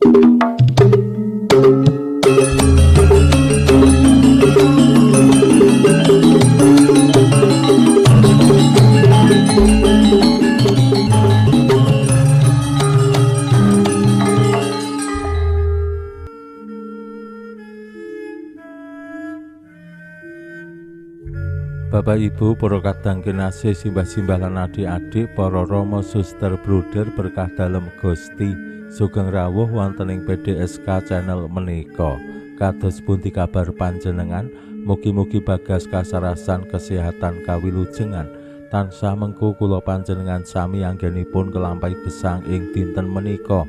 Bapak Ibu, para kadang kinasih, simbah-simbah lan adik-adik, para rama, suster, bruder berkah dalem Gusti, sugeng rawuh wonten ing PDSK channel menika. Kados pundi kabar panjenengan? Mugi-mugi bagas kasarasan kesehatan kawilujengan. Tansah mengku kula panjenengan sami anggenipun kelampahi gesang ing dinten menika.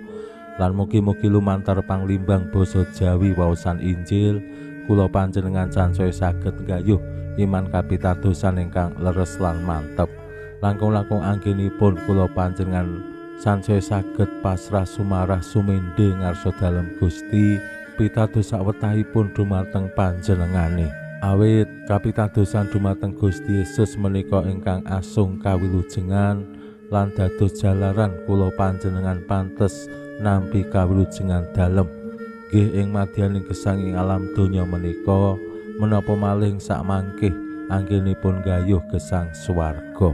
Lan mugi-mugi lumantar panglimbang basa Jawi waosan Injil kula panjenengan sansaya saged nggayuh iman kapitadosan ingkang leres lan mantep. Langkung-langkung anggenipun kula panjenengan sansaya saged pasrah sumarah sumende ngarsa dalem Gusti pitados sawetahipun dumateng panjenengane. Awit kapitadosan dumateng Gusti Yesus menika ingkang asung kawilujengan lan dados jalaran kula panjenengan pantes nampi kawilujengan dalem. Nggih ing madyaning gesang ing alam donya menika menapa malih sakmangkih anggenipun gayuh gesang swarga.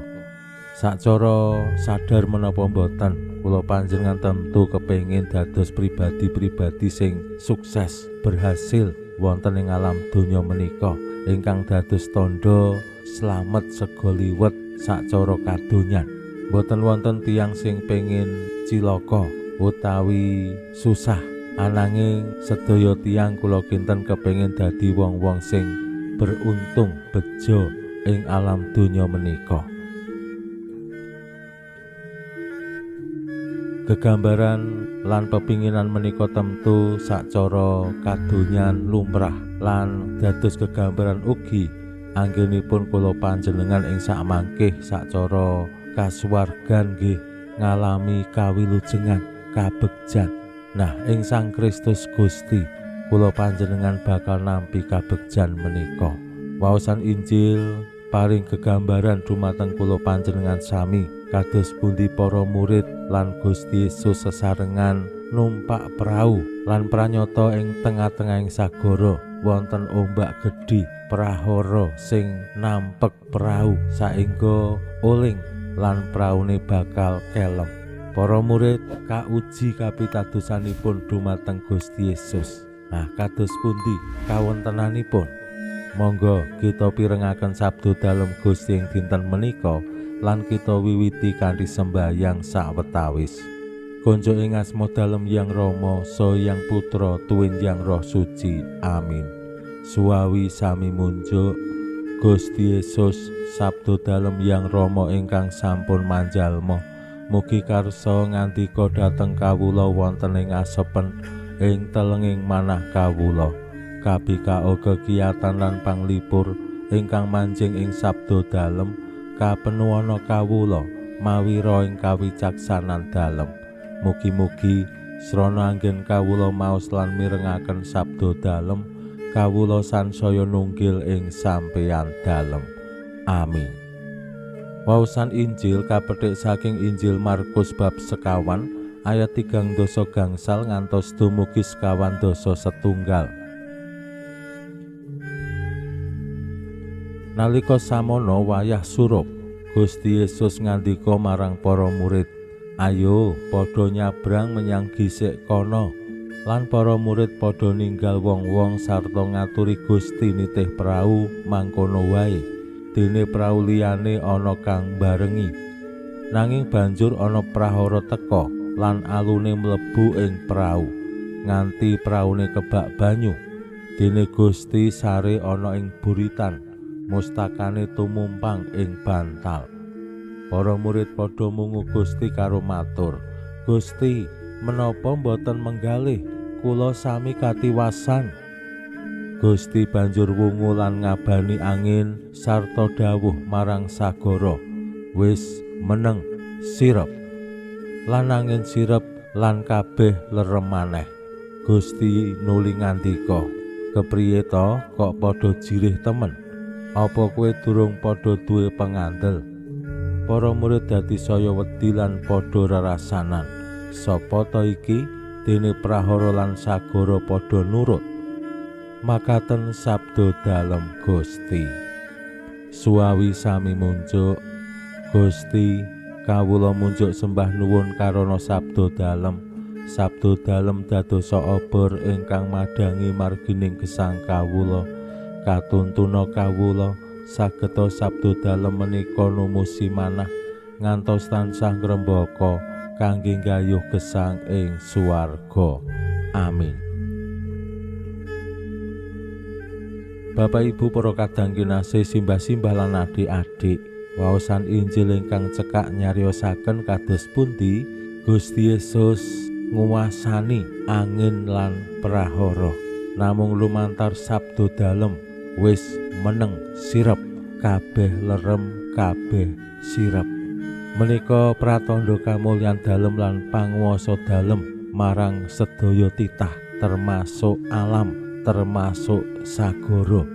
Sacara sadar menapa mboten, kula panjenengan tentu kepengin dados pribadi-pribadi sing sukses berhasil wonten ing alam donya menika ingkang dados tandha slamet sega liwet sacara kadonyan. Mboten wonten tiyang sing pengin cilaka utawi susah, ananging sedaya tiyang kula kinten kepengin dadi wong-wong sing beruntung bejo ing alam donya menika. Gegambaran lan pepinginan menika tentu sacara kadonyan lumrah lan dados gegambaran ugi anggenipun kula panjenengan ing sakmangkih sacara kasuwargan nggih ngalami kawilujengan kabegjan. Nah, ing Sang Kristus Gusti kula panjenengan bakal nampi kabegjan menika. Waosan Injil paring gegambaran dumateng kula panjenengan sami kados pundi para murid lan Gusti Yesus sesarengan numpak prau lan pranyata ing tengah-tengahing sagara wonten ombak gedhi prahara sing nampek prau saengga oling lan praune bakal kelem. Para murid kauji kapitadosanipun dumateng Gusti Yesus. Nah, kados pundi kawontenanipun? Monggo kita pirengaken sabda dalem Gusti ing dinten menika lan kita wiwiti kanthi sembahyang sawetawis. Konjo ing asma dalem Yang Rama, Saha Yang Putra, tuwin Yang Roh Suci. Amin. Suwawi sami munjuk Gusti Yesus sabda dalem Yang Rama ingkang sampun manjalma. Mugi karsa ngandika dhateng kawula wonten ing asepen ing telenging manah kawula. Kabikao kekiyatan lan panglipur ingkang manjing ing sabda dalem kapenuwana kawula mawira ing kawicaksanan dalem. Mugi-mugi srana anggen kawula maos lan mirengaken sabda dalem kawula sansaya nunggil ing sampeyan dalem. Amin. Waosan Injil kapethik saking Injil Markus bab 5 ayat 3 gangsal ngantos dumugi 25. Nalika samono wayah surup, Gusti Yesus ngandika marang para murid, "Ayo padha nyabrang menyang gisik kono." Lan para murid padha ninggal wong-wong sarta ngaturi Gusti nitih prau mangkono wae. Dene prau liyane ana kang barengi. Nanging banjur ana prahara teka lan alune mlebu ing prau nganti praune kebak banyu. Dene Gusti sare ana ing buritan, mustakane tumumpang ing bantal. Para murid padha mungu Gusti karo matur, "Gusti, menapa mboten menggalih kula sami katiwasan?" Gusti banjur wungu lan ngabani angin sarta dawuh marang sagara, "Wis meneng, sirep." Lan angin sirep lan kabeh lerem maneh. Gusti nuli ngandika, "Kepriye to kok padha jirih temen? Apa kowe durung padha duwe pengandel?" Para murid dadi saya wedi lan padha rerasanan. Sapa ta iki Dene prahara lan sagara padha nurut. Makaten sabda dalem Gusti. Suwawi sami munjuk Gusti, kawula munjuk sembah nuwun karana sabda dalem. Sabda dalem dadosa obor ingkang madhangi margining gesang kawula. Katuntuna kawula sageta sabda dalem menika numusi manah ngantos tansah ngrembaka kangge nggayuh gesang ing swarga. Amin. Bapak Ibu para kadang kinasih, simbah-simbah lan adik-adik, waosan Injil ingkang cekak nyariosaken kados pundi Gusti Yesus nguwasani angin lan prahara. Namung lumantar sabda dalem wis meneng sirep, kabeh lerem, kabeh sirep. Menika pratandha kamulyan dalem lan panguwasa dalem marang sedaya titah, termasuk alam, termasuk sagara.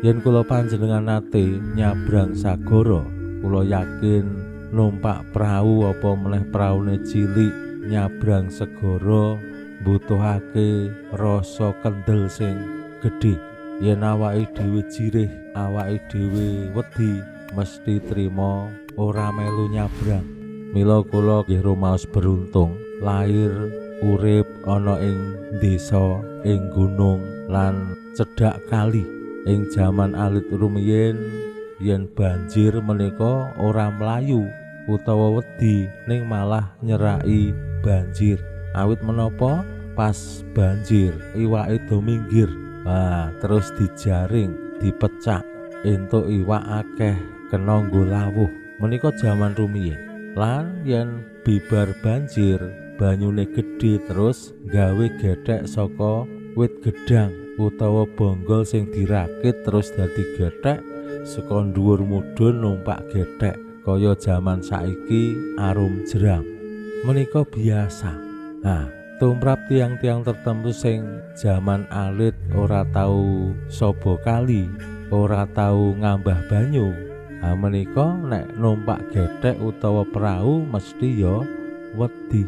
Yen kula panjenengan nate nyabrang sagara, kula yakin numpak prau apa meneh praune cilik nyabrang segara mbutuhake rasa kendel sing gedhe. Yen awake dhewe jirih, awake dhewe wedi, mesti trima ora melu nyabrang. Mila kula nggih rumaos beruntung lahir urip ana ing desa, ing gunung lan cedhak kali. Ing jaman alit rumiyin yen banjir menika ora mlayu utawa wedi, ning malah nyeraki banjir. Awit menapa pas banjir iwake do minggir, terus dijaring, dipecak, entuk iwak akeh kena nggo lawuh. Menika jaman rumiyin. Lan yen bibar banjir banyune gedhe terus gawe gethek saka wit gedang utawa bonggol sing dirakit terus dadi gethek, saka dhuwur mudhun numpak gethek kaya jaman saiki arum jeram. Menika biasa. Nah, tumrap tiang-tiang tertentu sing jaman alit ora tau saba kali, ora tau ngambah banyu, menika nek numpak gethek utawa prau mesti ya wedi.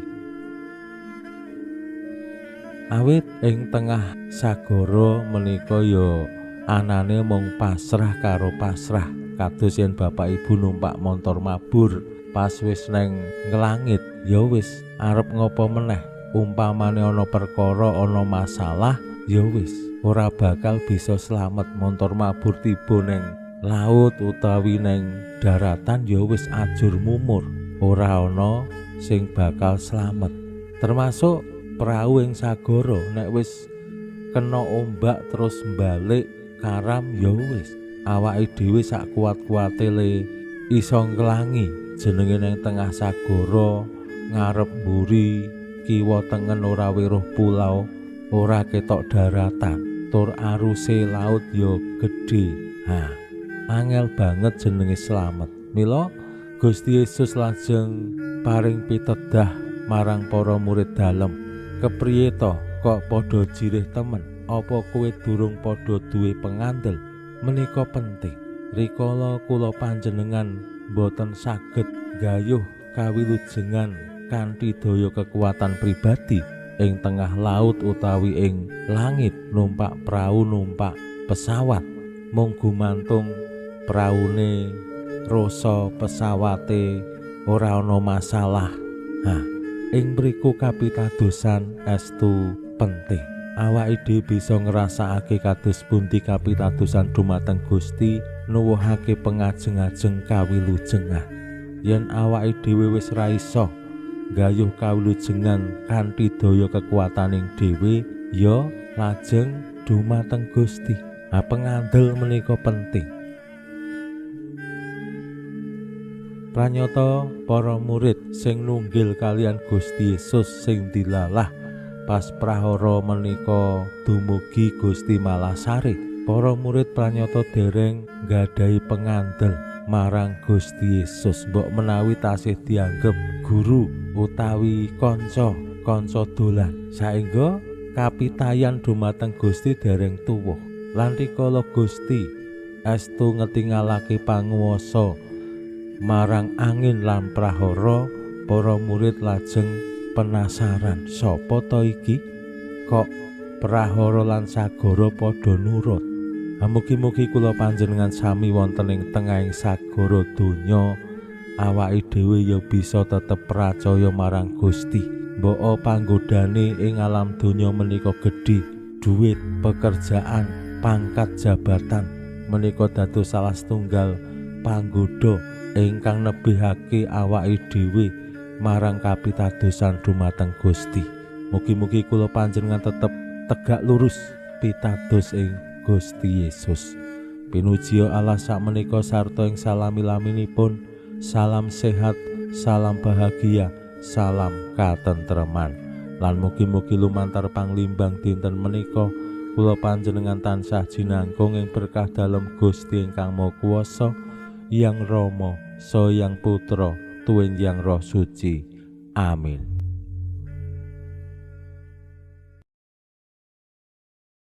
Awit ing tengah sagara menika ya anane mung pasrah karo pasrah. Kados yen bapak ibu numpak montor mabur pas wis neng nglangit ya wis arep ngopo meneh. Umpamane ana perkara, ana masalah, ya wis ora bakal bisa slamet. Montor mabur tiba neng laut utawi neng daratan ya wis ajur mumur, ora ana sing bakal slamet. Termasuk prau ing sagara nek wis kena ombak terus balik karam ya wis awake dhewe sak kuat-kuate le iso nglangi. Jenenge neng tengah sagara, ngarep mburi, kiwa tengen ora weruh pulau, ora ketok daratan, tur aruse laut ya gedhe. Ha, angel banget jenenge slamet. Mila Gusti Yesus lajeng paring pitedah marang para murid dalem. Kepriye to kok padha jirih temen? Apa kowe durung padha duwe pengandel? Menika penting. Rikala kula panjenengan boten saged gayuh kawilujengan kanthi daya kekuatan pribadi ing tengah laut utawi ing langit, numpak prau, numpak pesawat, mung gumantung praune rasa pesawate ora ana masalah. Ha, ing mriku kapitadosan estu penting. Awake dhewe bisa ngrasakake kados pundi kapitadosan dumateng Gusti nuwuhake pengajeng-ajeng kawilujengan. Yen awake dhewe wis ra iso gayuh kawilujengan kanthi daya kekuataning dhewe, ya lajeng dumateng Gusti. Ha, pengandel menika penting. Pranyata para murid sing nunggil kalian Gusti Yesus sing dilalah pas prahara menika dumugi Gusti malah sare. Para murid pranyata dereng nggadahi pengandel marang Gusti Yesus, mbok menawi tasih dianggep guru utawi kanca, kanca dolan. Saengga kapitayan dumateng Gusti dereng tuwuh. Lan rikala Gusti estu ngetingalake panguwasa marang angin lan prahara, para murid lajeng Penasaran sapa to iki? Kok prahara lan sagara padha nurut. Mugi-mugi kula panjenengan sami wonten ing tengahing sagara donya, awake dhewe ya bisa tetep pracaya marang Gusti. Mbok panggodane ing alam donya menika gedhe, duit, pekerjaan, pangkat jabatan menika dados salah setunggal panggoda ingkang nebihake awake dhewe marang kapitadosan dumateng Gusti. Mugi-mugi kula panjenengan tetep tegak lurus pitados ing Gusti Yesus. Pinuji Allah sakmenika sarta ing salami-laminipun. Salam sehat, salam bahagia, salam katentreman. Lan mugi-mugi lumantar panglimbang dinten menika kula panjenengan tansah jinangkung ing berkah dalem Gusti ingkang Maha Kuwasa, Yang Rama, Sang Yang Putra, Tuwin Yang Roh Suci. Amin.